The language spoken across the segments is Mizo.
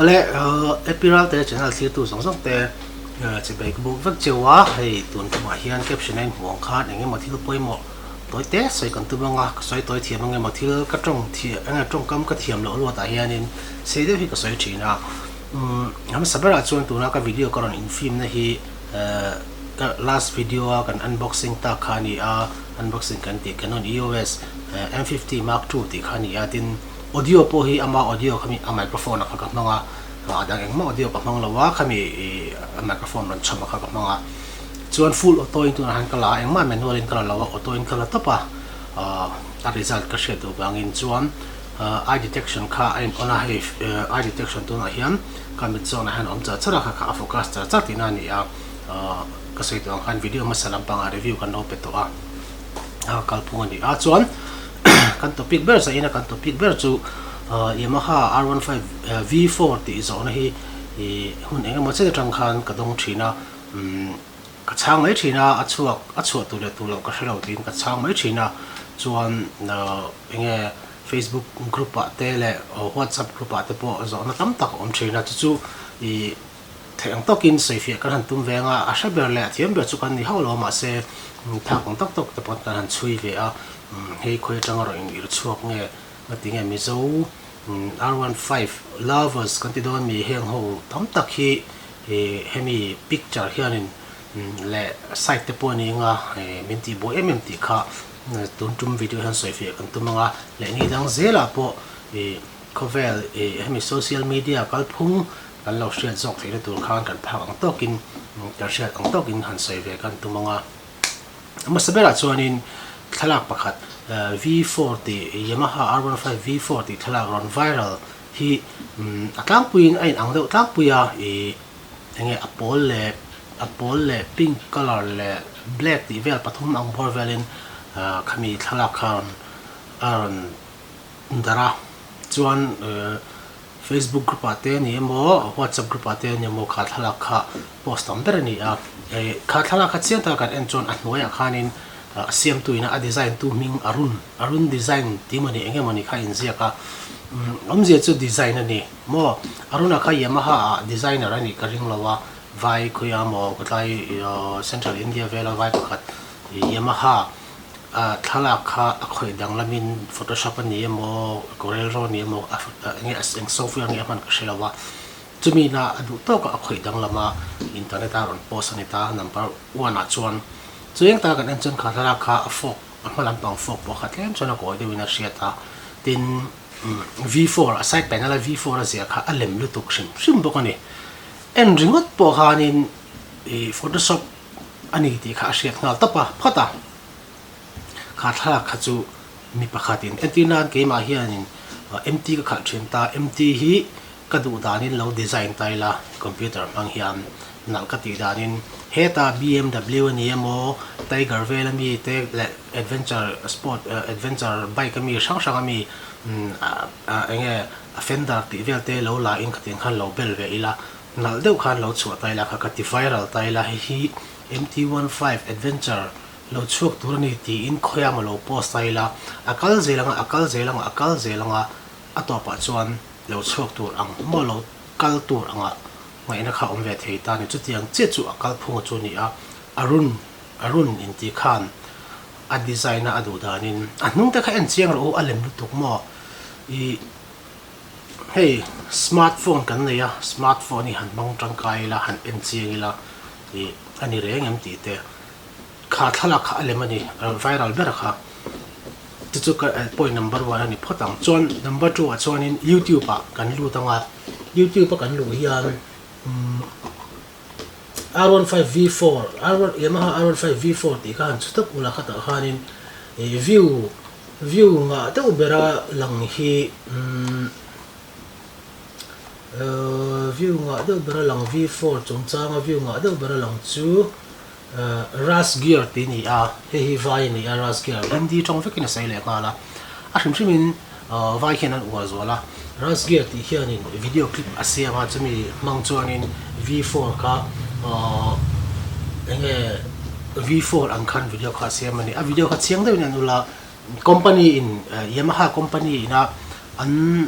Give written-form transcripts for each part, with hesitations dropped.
Awle Epiral te channel thlirtu zawng zawng te chibai ka buk vek cheu a, hei tun tumah hian caption a inhmuh ang khan eng emaw thil pawimawh tawi te sawi kan tum ang a, ka sawi tawi thiam ang emaw thil ka tawng thiam eng nge tawngkam ka thiam loh luatah hianin sei deuh hi ka sawi thin a, umm hmasa berah chuan tuna ka video ka rawn in film na hi ka last video a kan unboxing tak kha a ni a, unboxing kan tih Canon EOS M50 Mark II tih kha a ni a, tin. Audio pawh hi ama audio khami a microphone a kha ka hmang a, a dang engmah audio ka hmang lo a, khami ih a microphone rawn chhawm a kha ka hmang a. Chuan full auto in tunah hian ka la a, engmah manual in ka la lo a, auto in ka la tawp a, ah a result ka hriat duh vangin chuan eye detection kha a in on a, hei eye detection tunah hian ka mit zawnah hian a awm char char a, kha kha a focus char char tihna a ni a, ah ka sawi tawh ang khan video hmasa lampangah review kan lo pe tawh a, a kalphung a ni a, chuan. Kan topic ber zahin a kan topic ber chu Yamaha R15 V4 tih zawhna hi hun eng emaw chet atang khan ka dawng thin a, ka chhang mai thin a, a chhuak a chhuah tur leh tur loh ka hre lo tiin ka chhang mai thin a, chuan eng nge Facebook group ah te leh WhatsApp group ah te pawh zawhna tam tak a awm thin a, chu chu ih Theih ang tawkin sawifiah kan han tum ve anga, a hre ber leh a thiam ber chu kan ni hauh lo mahse thak ang tawk tawk te pawh kan han chhui ve a, hei khawi atanga rawn in irh chhuak nge nga ti nge Mizo R15 lovers kan ti dawn mi heng ho tam tak hi hemi picture hianin leh site te pawh a ni anga min tih buai em em tih kha tun tum video hian sawifiah kan tum anga leh ni dang zelah pawh khawvel hemi social media kalphung Kan lo hriat zawk theihna tur khan kan phak ang tawkin, kan hriat ang tawkin han sawi ve kan tum ang a. A hmasa berah chuanin thlalak pakhat V4 tih Yamaha R15 V4 tih thlalak rawn viral hi a tlangpuiin a inang deuh tlangpui a, ih enge a pawl leh a pawl leh pink colour leh black tih vel pathum ang bawr velin khami thlalak kha rawn a rawn darh a. Chuan Facebook group ah te a ni emaw WhatsApp group ah te a ni emaw kha thlalak kha post tam ber a ni a, kha thlalak kha chiang taka kan en chuan a hnuaiah khanin a siamtu ina a design tu hming Arun, Arun design tih emaw ni eng emaw ni kha a inziak a, awmzia chu design a ni maw, Arun-a kha Yamaha ah designer a nih ka ring lo a, vai khawiah emaw khawtlai Central India vela vai pakhat Yamaha A thlalak kha a khawih danglamin photoshop a ni emaw Corel Draw a ni emaw enge eng software nge a hman ka hre lo a, chumi na a duh tawk a a khawih danglam a internet a rawn post a ni ta number one ah chuan chu eng taka kan en chuan kha thlalak kha a fork a hma lampang fork pawh kha tlem chuan a kawi deuhin a hriat a, tin V4 a side panel a V4 a zia kha a lem lutuk hrim hrim bawk a ni, en ringawt pawh khanin ih photoshop a ni tih kha a hriat nghal tawp a, phawt a. Kha thlalak kha chu mi pakhatin entir nan keimah hianin MT ka khalh thin ta, MT hi ka duh danin lo design ta ila computer hmang hian nalh ka tih danin heta BMW a ni emaw Tiger vel ami te leh adventure sport adventure bike ami hrang hrang ami eng nge a fender tih vel te lo la in khatiang khan lo bel ve ila nalh deuh khan lo chhuah ta ila kha ka ti viral ta ila hei hi MT15 Adventure lo chhuak tur a ni tiin khawiah maw lo post a ila, a kal zel anga, a kal zel anga, a kal zel anga, a tawpah chuan lo chhuak tur ang maw lo kal tur anga ngaihna kha awm ve thei ta a ni. Chutiang chiah chu a kal phunga chu a ni a, Arun, Arun inti khan a design a a duh danin a hnung te kha en chiang rawh u, a lem lutuk maw ih hei smart phone kan nei a, smart phone hi han hmang tangkai ila, han en chiang ila ih a ni reng em tih te kha thlalak kha a lem a ni viral ber kha chu chu ka point number one a ni phawt ang chuan number two ah chuanin youtube ah kan lut ang a youtube a kan luh hian umm R15 V4 R Yamaha R15 V4 tih kha han chhu tawp ula khatah khanin ih view view ngah deuh bera lang hi umm. View ngah deuh ber a lang V4 chungchanga view ngah deuh ber a lang chu Rush Gear tih a ni a, hei hi vai a ni a Rush Gear Hindi tawng vekin a sawi leh nghal a, a hrim hrimin vai hian an uar zual a, Rush Gear tih hianin video clip a siam a chumi hmang chuanin V4 kha eng nge V4 ang khan video kha a siam a ni, a video kha chiang deuhin an ul a. Company in Yamaha company ina an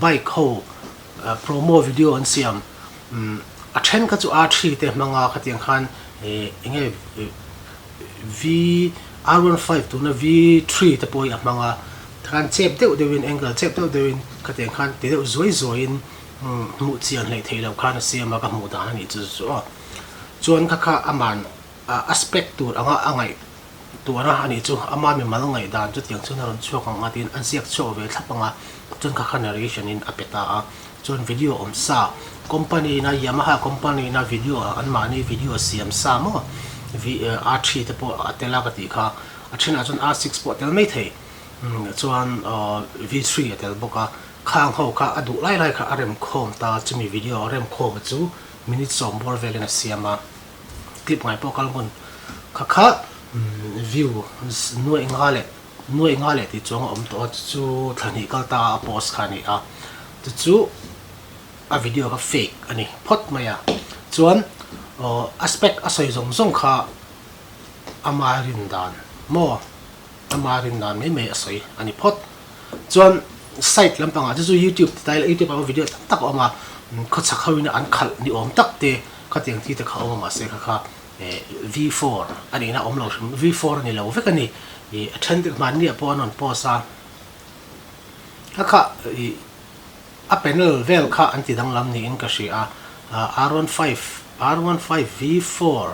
bike ho promo video an siam a then kha chu R3 te hmanga khatiang khan enge V R15 tuna V3 te pawh hi a hmang a, tikhan chep deuh deuhin angle chep deuh deuhin khatiang khan ti deuh zuai zuaiin hmuh chian hleih theih loh khan a siam a ka hmuh dan a nih chu chu aw. Chuan kha kha aman a spec tur anga a ngaih tuar a a nih chu ama mimal ngaihdan chutiang chuan a rawn chhuak ang a tiin a ziak chhuak ve thlap ang a, chuan kha kha narration in a pe ta a. Chuan video awm sa, company ina Yamaha company ina video an mahni video siam sa maw V R3 te pawh a tel a ka tih kha, a thenah chuan R6 pawh a tel mai thei, chuan V3 a tel bawk a, khang ho kha a duh lai lai kha a rem khawm ta, chumi video a rem khawm a chu minute sawm bawr velin a siam a, clip ngai pawh kal ngun kha kha view nuaih nga leh Nuaih nga leh tih chuang a awm tawh a, chu chu thla hnih kal ta a post kha a ni a, chu chu a video kha fake a ni phawt mai a, chuan aw a spec a sawi zawng zawng kha ama rin dan maw ama rin dan mai mai a sawi a ni phawt, chuan site lampangah chu chu youtube ti ta ila youtube ah pawh video tam tak a awm a, khawchhak ho in an khalh ni awm tak te khatiang thi te kha a awm a mahse kha kha V4 a nihna awm lo hrim, V4 a ni lo vek a ni. Ih a then te hmanni ah pawh an rawn post a, a kha ih a panel vel kha an ti danglam niin ka hria a, R15 R15 V4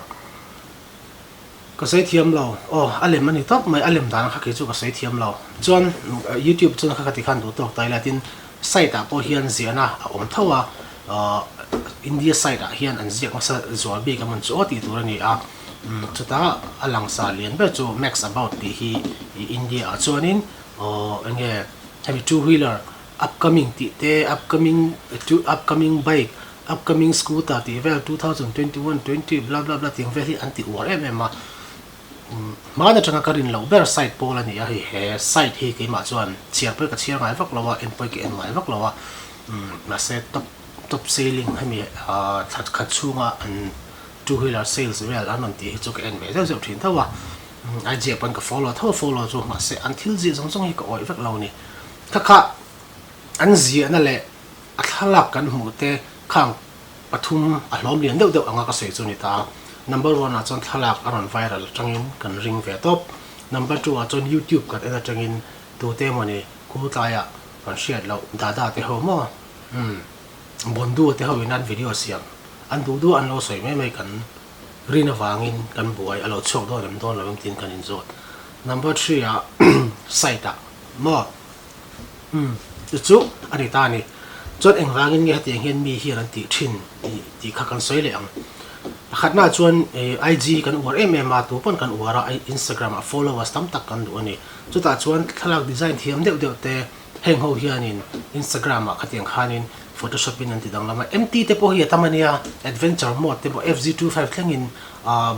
ka sawi thiam lo, aw a lem a ni tawp mai, a lem dan kha kei chu ka sawi thiam lo. Chuan YouTube chuan kha ka ti khan duh tawk ta ila tin site ah pawh hian ziahna a awm tho a, India side ah hian an ziak nasa zual bik a hmun chu aw tih tur a ni a, chutah a langsa lian ber chu Max About tih hi India ah chuanin aw enge hemi two wheeler upcoming tih te upcoming upcoming bike upcoming scooter tih vel 2021 20 bla bla bla tih ang vel hi an ti uar em em a. Hmaan atanga ka rin loh ber site pawl a ni a, hei he site hi keimah chuan chhiar pawh ka chhiar ngai vak lo a, en pawh ka en ngai vak lo a, mahse top top selling hemi thla khat chhunga an two wheeler sales vel an rawn tih hi chu ka en ve zeuh zeuh thin tho a, IG ah pawn ka follow tho a follow chu mahse an thil ziah zawng zawng hi ka awih vek lo a ni. Kha kha an ziahna leh a thlalak kan hmuh te khang Pathum a hlawm lian deuh deuh anga ka sawi chu ni ta. Number one ah chuan thlalak a rawn viral atangin kan ring ve tawp. Number two ah chuan YouTube kan en atangin tute emawni kul tlaiah kan hriat loh dada te ho maw umm Bondu te ho in an video siam an duh duh an lo sawi mai mai kan rin avangin kan buai a lo chhuak dawn em dawn lo em tiin kan inzawt. Number three ah site ah maw. Umm, chu chu a ni ta a ni. Chuan engvangin nge hetiang hian mi hian an tih thin tih kha kan sawi leh ang. Pakhatnaah chuan IG kan uar em em a, tu pawn kan uar a, Instagram ah followers tam tak kan duh a ni. Chutah chuan thlalak design thiam deuh deuh te heng ho hianin Instagram ah khatiang khanin photoshop in an ti danglam a. MT te pawh hi a tam a nia, adventure mode te pawh FZ25 thlengin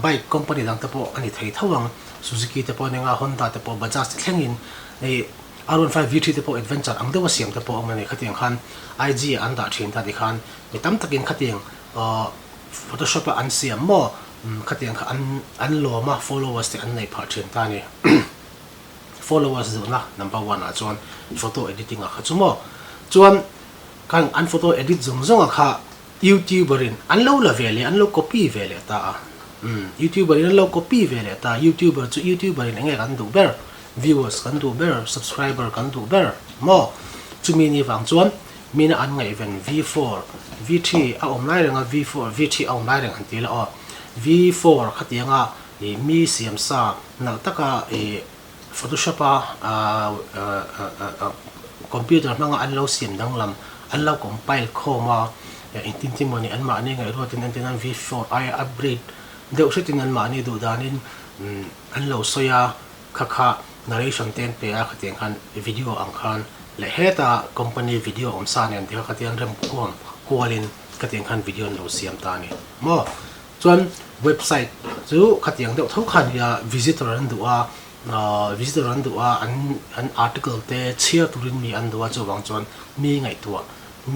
bike company dang te pawh a ni thei tho ang. Suzuki te pawh a ni ang a, Honda te pawh, Bajaj te thlengin hei R15 V3 te pawh adventure ang deuha siam te pawh a awm a ni. Khatiang khan IG ah an dah thin ta tikhan mi tam takin khatiang photoshop a an siam maw khatiang kha an an lawm a followers te an neih phah thin ta a ni. Followers duhna number one ah chuan photo editing ah kha chu maw chuan khan an photo edit zawng zawng ah kha Youtuber in an lo la ve leh an lo copy ve leh ta a. Umm Youtuber in an lo copy ve leh ta. Youtuber chu Youtuber in enge kan duh ber? Viewers kan duh ber, subscriber kan duh ber maw? Chumi ni vang chuan mina an ngaihven V4, V3 a awm lai reng a V4, V3 a awm lai reng han ti ila aw. V4 khatianga ih mi siam sa nalh taka ih Photoshop a computer hmanga an lo siam danglam, an lo compile khawm a, engtin tin mawni anmahni ngaihruatin entir nan V4 aia upgrade deuh hretin anmahni duh danin an lo sawi a, kha kha narration te an pe a, khatiang khan video ang khan leh heta company video awm sa nen te kha khatiang rem kuam kualin khatiang khan video an lo siam ta a ni maw. Chuan website chu khatiang deuh tho kha nia visitor an duh a, visitor an duh a, an an article te chhiar turin mi an duh a, chuvang chuan mi ngaihtuah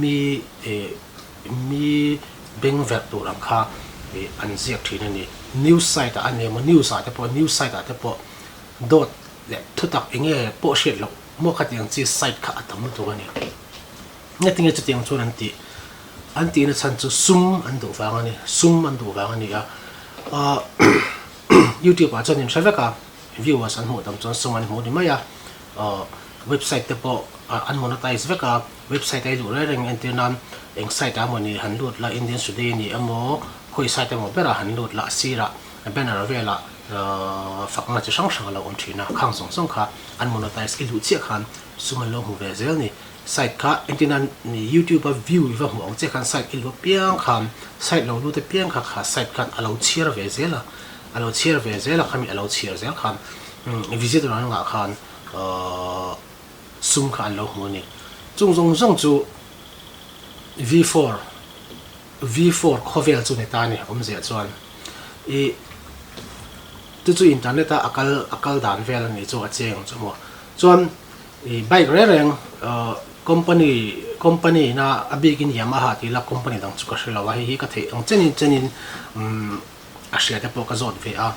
mi eh mi beng verh tur ang kha eh an ziak thin a ni. News site ah a ni emaw news ah te pawh news site ah te pawh dawt leh thutak eng nge pawh hriat loh maw khatiang chi site kha a tam lutuk a ni. Engatinge chutiang chuan an tih? An tihna chhan chu sum an duh vang a ni, sum an duh vang a ni a. Youtube ah chuan in hre vek a, viewers an hmuh tam chuan sum an hmuh ni mai a. Website te pawh an monetize vek a, website a i luh reng reng entir nan eng site ah emawni han lut la, Indian Today a ni emaw, khawi site emaw berah han lut la, a sirah banner velah fakna chi hrang hrang a lo awm thin a, khang zawng zawng kha an monetize i luh chiah khan sum an lo hmu ve zel a ni. Site kha entir nan YouTube a view i va hmuh ang chiah khan site i luh apiang khan site lo lut apiang kha kha site khan a lo chhiar ve zel a, a lo chhiar ve zel a, khami a lo chhiar zel khan visitor an ngah khan sum kha an lo hmu a ni. Chung zawng zawng chu V4 V4 khawvel chu ni ta a ni awmzia chuan i chu chu internet a a kal a kal dan vel a ni chu a cheng ang chu maw chuan i bike reng reng company company ina a bikin Yamaha tih ila company dang chu ka hre lo a hei hi ka theih ang chenin chenin umm a hria te pawh ka zawt ve a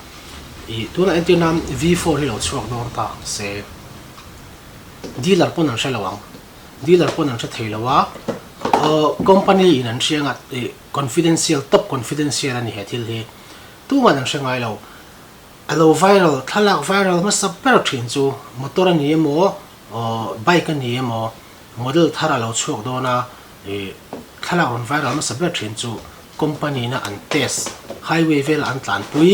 ih tunah entir nan V4 hi lo chhuak dawn ta se dealer pawn an hre lo ang dealer pawn an hre thei lo a aw company in an hria anga ih confidential top confidential a ni he thil hi tuman an hre ngai lo a lo viral thlalak viral hmasa ber thin chu motor a ni emaw aw bike a ni emaw model thar a lo chhuak dawn a ih thlalak rawn viral hmasa ber thin chu company na an test highway vela an tlanpui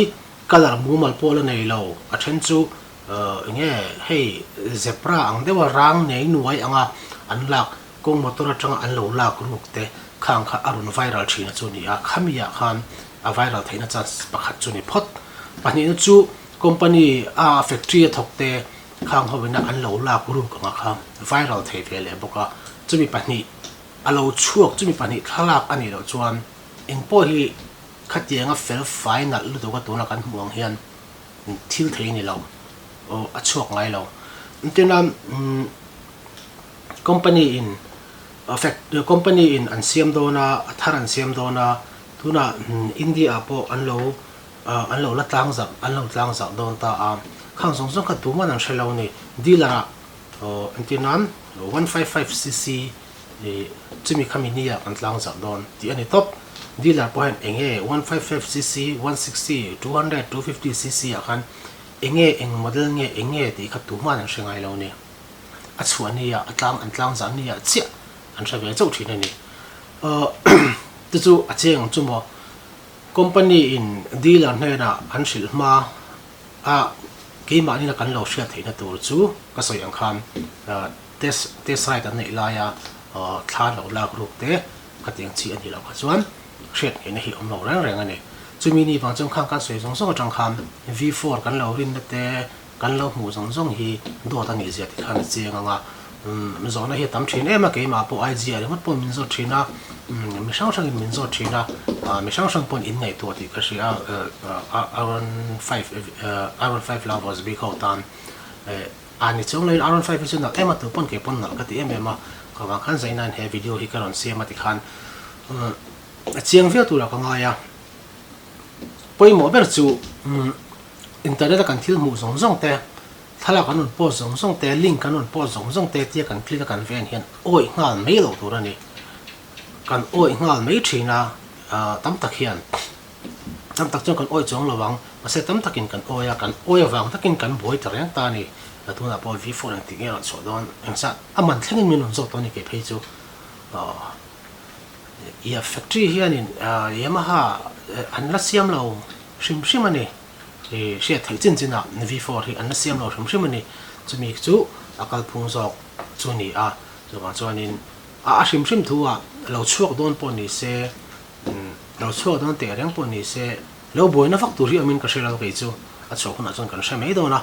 colour mumal pawh la nei lo a then chu eng nge hei zebra ang deuha rang nei nuai anga an lak kawng motor atanga an lo lak ruk te khang kha a rawn viral thin a chu ni a khami ah khan a viral theihna chance pakhat chu ni phawt pahnihna chu company a factory a thawk te khang ho ina an lo lak ruk anga kha viral thei ve leh bawk a chumi pahnih A lo chhuak chumi pahnih thlalak a nih loh chuan eng pawh hi khatianga fel fai nalh lutuk a tuna kan hmuh ang hian thil thei a ni lo, aw a chhuak ngai lo. Entirna company in company in an siam dawn a, a thar an siam dawn a, tunah India ah pawh an lo an lo la tlang zarh an lo tlang zarh dawn ta a, khang zawng zawng kha tuman an hre lo a ni. Dealer ah Aw entir nan 155 cc ih chumi khami ni ah kan tlang zarh dawn tih a ni tawp. Dealer pawh hian eng nge 155 cc, 160, 200, 250 cc ah khan eng nge eng model nge eng nge tih kha tuhman an hre ngai lo a ni. A chhuah ni ah a tlang an tlang zarh ni ah chiah an hre ve chauh thin a ni. Aw chu chu a cheng ang chu maw company in dealer hnenah an hrilh hma A, keimahni kan lo hriat theihna tur chu ka sawi ang khan test test ride an neih laia thla lo lak ruk te khatiang chi a nih loh kha chuan hriat ngeihna hi awm lo reng reng a ni. Chumi ni vang chuan khang kan sawi zawng zawng atang khan V4 kan lo rinna te kan lo hmuh zawng zawng hi dawt a nih zia ti khan a chiang ang a. Umm zawhna hi a tam thin em a, keimah pawh IG ah ringawt pawh min zawt thin a, umm mi hrang hrangin min zawt thin a, ah mi hrang hrang pawhin in ngaihtuah tih ka hria a, R15 R15 lovers bik ho tan eh a ni chuang loin R15 hi chu nalh em a tu pawn kei pawn nalh ka ti em em a, ka vang khan zainain he video hi ka rawn siam a tikhan umm a chiang viau turah ka ngai a, pawimawh ber chu umm internet a kan thil hmuh zawng zawng te. Thlalak an rawn post zawng zawng te, link an rawn post zawng zawng te tia kan click a kan ven hian awih nghal mai loh tur a ni. Kan awih nghal mai thin a, tam tak hian tam tak chuan kan awih chuang lo ang, mahse tam takin kan awih a, kan awih avang takin kan buai ta reng ta a ni. Tunah pawh V4 engtik nge a rawn chhuah dawn, engzat a man thlengin min rawn zawk dawn a ni kei phei chu. Ia factory hianin Yamaha an la siam lo hrim hrim a ni. I hriat theih chin chinah V4 hi an la siam lo hrim hrim a ni. Chumi chu a kalphung zawk chu a ni a. Chuvang chuanin a a hrim hrim thu ah lo chhuak dawn pawh ni se, lo chhuak dawn teh reng pawh ni se, lo buaina vak tur hi awmin ka hre lo kei chu. A chhuah hunah chuan kan hre mai dawn a.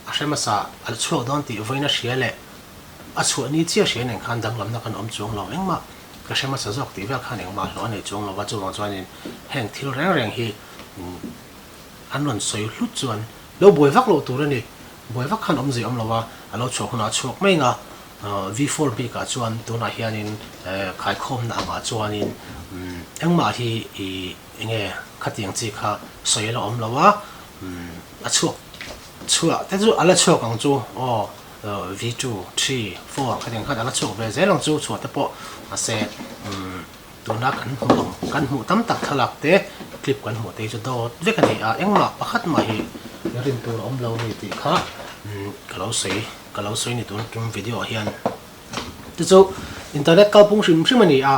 A hre hmasa a chhuak dawn tih vawiin a hria leh a chhuah ni chiah hria nen khan danglamna kan awm chuang lo engmah ka hre hmasa zawk tih vel khan engmah hlawh a nei chuang lo va. Chuvang chuanin heng thil reng reng hi An rawn sawi hlut chuan lo buai vak loh tur a ni. Buai vak khan awmzia awm lo a, a lo chhuah hunah a chhuak mai ang a. V4 bikah chuan tunah hianin khaikhawmna angah chuanin engmah hi ih enge khatiang chi kha sawi a la awm lo a, a chhuak chhuah te chu a la chhuak ang chu aw V2, 3, 4 khatiang khan a la chhuak ve zel ang chu chhuah te pawh mahse. Tuna kan hmuh ang kan hmuh tam tak thlalak te clip kan hmuh te hi chu dawt vek a ni a, engmah pakhat mah hi rin tur a awm lo a ni tih kha ka lo sawi ka lo sawi ni tun tum video ah hian. Chu chu internet kalphung hrim hrim a ni a,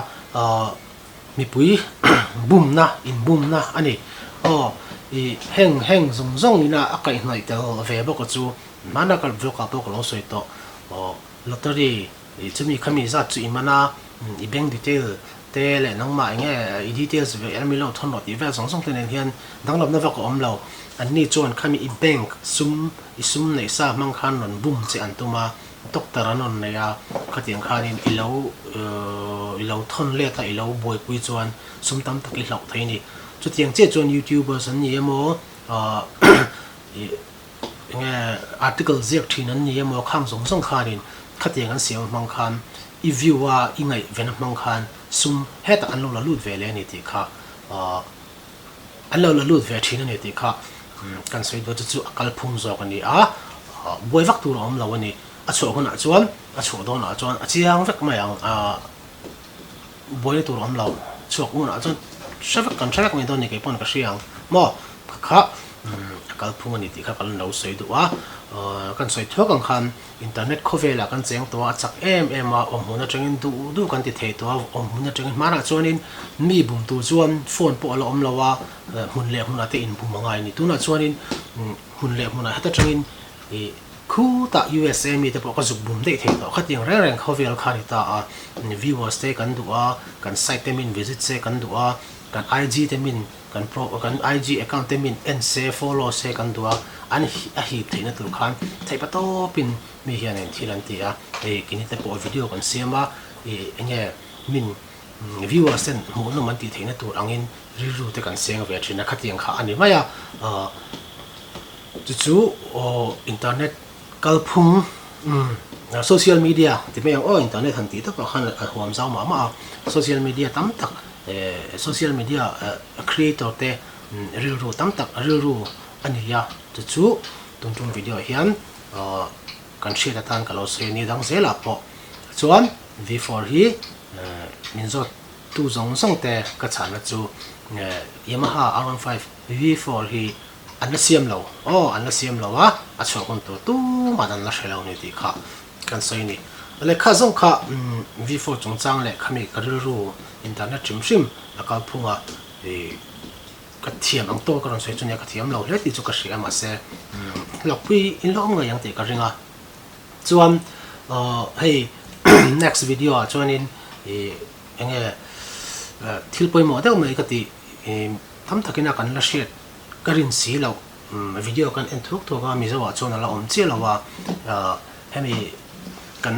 mipui bumna inbumna a ni. Aw ih heng heng zawng zawng ina a kaihhnawih tel ve bawk a chu hmana ka vlog ah pawh ka lo sawi tawh aw lottery Ih chumi khami zat chu i man a, i bank detail te leh nangmah eng nge i details ve em ilo thawn rawh tih vel zawng zawng te nen hian danglamna vak a awm lo. Anni chuan khami i bank sum i sum neih sa hmang khan rawn bum che an tum a, doctor an rawn nei a, khatiang khanin i lo i lo thawn let a i lo buaipui chuan sum tam tak i hlauh thei a ni. Chutiang chiah chuan youtubers an ni emaw ih Enge article ziak thin an ni emaw khang zawng zawng khanin khatiang an siam hmang khan i view a i ngaihven hmang khan sum hetah an lo la lut ve leh a ni tih kha an lo la lut ve thin a ni tih kha kan sawi dawn chu chu a kalphung zawk a ni a, buai vak tur a awm lo a ni. A chhuah hunah chuan a chhuah dawnah chuan a chiang vek mai ang a. Buaina tur a awm lo. Chhuak hunah chuan hre vek kan hre vek mai dawn ni kei pawn ka hria ang maw? Kha kha a kalphung a ni tih kha kan lo sawi duh a. Kan sawi thuak ang khan internet khawvelah kan cheng tawh a, a chak em em a, awmhmun atangin duh duh kan ti thei tawh a, awmhmun atangin hmanah chuanin mi bum tur chuan phone pawh a la awm lo a, hmun leh hmunah te inbum a ngai a ni. Tunah chuanin hmun leh hmunah heta tangin ih Khutah USA mite pawh ka zuk bum daih thei tawh. Khatiang reng reng khawvel kha a ni ta a, viewers te kan duh a, kan site te min visit se kan duh a, kan IG te min kan pro kan IG account te min en se follow se kan duh a, an a hip theihna tur khan theihpa tawpin mi hianin thil an ti a, hei kini te pawh video kan siam a, ih enge min viewers ten hmuhnawm an tih theihna tur angin rilru te kan seng ve thin a, khatiang kha a ni mai a. Chu chu aw internet kalphung umm social media ti mai ang aw internet han tih takah khan a huam zau mah mah a, social media tam tak eh social media creator te rilru tam tak rilru a ni a, chu chu tun tum video ah hian aw kan hriat atan ka lo sawi a ni dang zelah pawh chuan V4 hi min zawt tu zawng zawng te ka chhahna chu Yamaha R15 V4 hi An la siam lo, aw an la siam lo a, a chhuah hun tur tumah an la hre lo ni tih kha kan sawi a ni. Lehkha zawng kha V4 chungchang leh khami ka rilru internet hrim hrim a kal phung a, ih ka thiam ang tawk ka rawn sawi chu nia ka thiam lo hle tih chu ka hria mahse hlawkpui in la awm ngei ang tih ka ring a. Chuan hei next video ah chuanin ih enge thil pawimawh deuh mai ka tih tam takin a kan la hriat Ka rin si loh video kan en thuak thuak a, Mizo ah chuan a la awm chiah lo a, hemi kan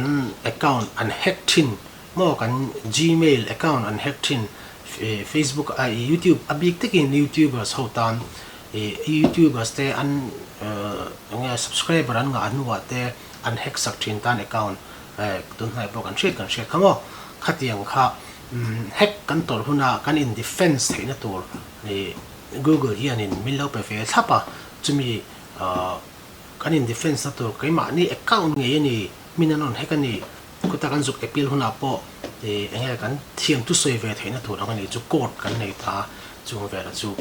account an hack thin maw kan gmail account an hack thin facebook a youtube a bik takin youtubers ho tan youtubers te an enge subscriber an ngah hnuah te an hack sak thin tan account tunhnai pawh kan hriat kan hriat kha maw khatiang kha hack kan tawrh huna kan in defense theihna tur Google hianin min lo pe ve thlap a, chumi kan in defense na tur keimahni account ngei a ni, min an rawn hack a ni, khuta kan zuk appeal hunah pawh eng nge kan thiam chu sawi ve theihna tur ang a ni chu court kan nei ta chung vela chu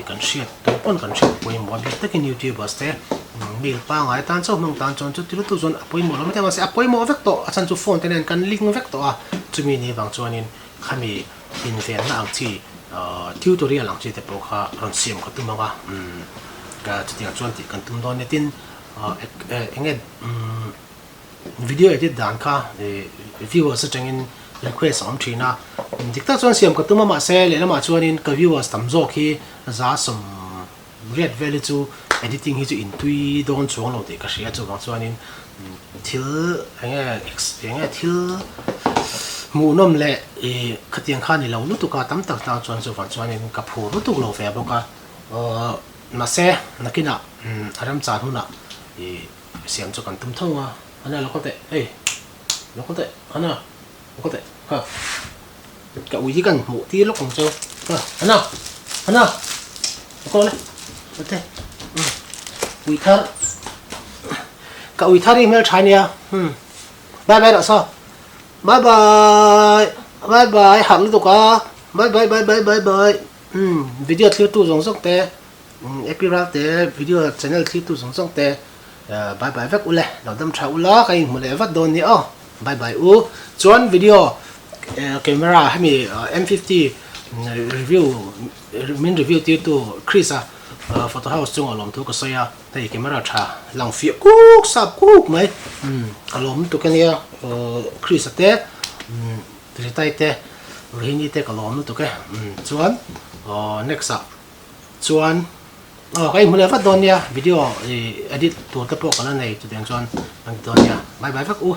kan hriat tur pawn kan hriat pawimawh a bik takin youtubers te mail pangngai tan chauh hmang tan chuan chuti lutuk chuan a pawimawh lo maithei mahse a pawimawh vek tawh a chhan chu phone te nen kan link vek tawh a chumi ni vang chuanin khami Invenna ang chi tutorial ang chi te pawh kha rawn siam ka tum ang a, ka chutiang chuan tih kan tum dawn nia. Tin, eng nge video edit dan kha viewers atangin request a awm thin a, dik tak chuan siam ka tum a mahse lehlamah chuanin ka viewers tam zawk hi 100 Riat vel hi chu editing hi chu in tui dawn chuang lo tih ka hria chuvang chuanin thil eng nge eng nge thil hmuhnawm leh ih khatiang kha ni lo lutuk a tam tak tan chuan chuvang chuanin ka phur lutuk lo ve bawk a aw mahse nakinah a remchan hunah ih siam chu kan tum tho a Hana lo kal teh hei lo kal teh Hana lo kal teh kha. Ka ui hi kan hmuh tir lawk ang chu. Ha, Hana! Hana! Ka call e. Ate. Ui thar. Ka ui thar hi hmel tha nia. Hmm. Bye bye rawh saw. Bye bye. Bye bye harh lutuk a. Bye bye bye bye bye bye umm video thlirtu zawng zawng te Epi Ralte video channel thlirtu zawng zawng te bye bye vek ule lo dam tha ula ka inhmu leh vat dawn nia aw bye bye u chuan video camera hemi M 50 review min review tirtu Chris a photo house chungah lawmthu ka sawi a hei camera tha lang fiah kuk sap kuk mai umm ka lawm lutuk ania Chris a te umm Ritai te Rohini te ka lawm lutuk e umm chuan aw next ah chuan aw ka inhmu leh vat dawn nia video ih edit tur te pawh ka la nei chutiang chuan kan ti dawn nia bye bye vek u.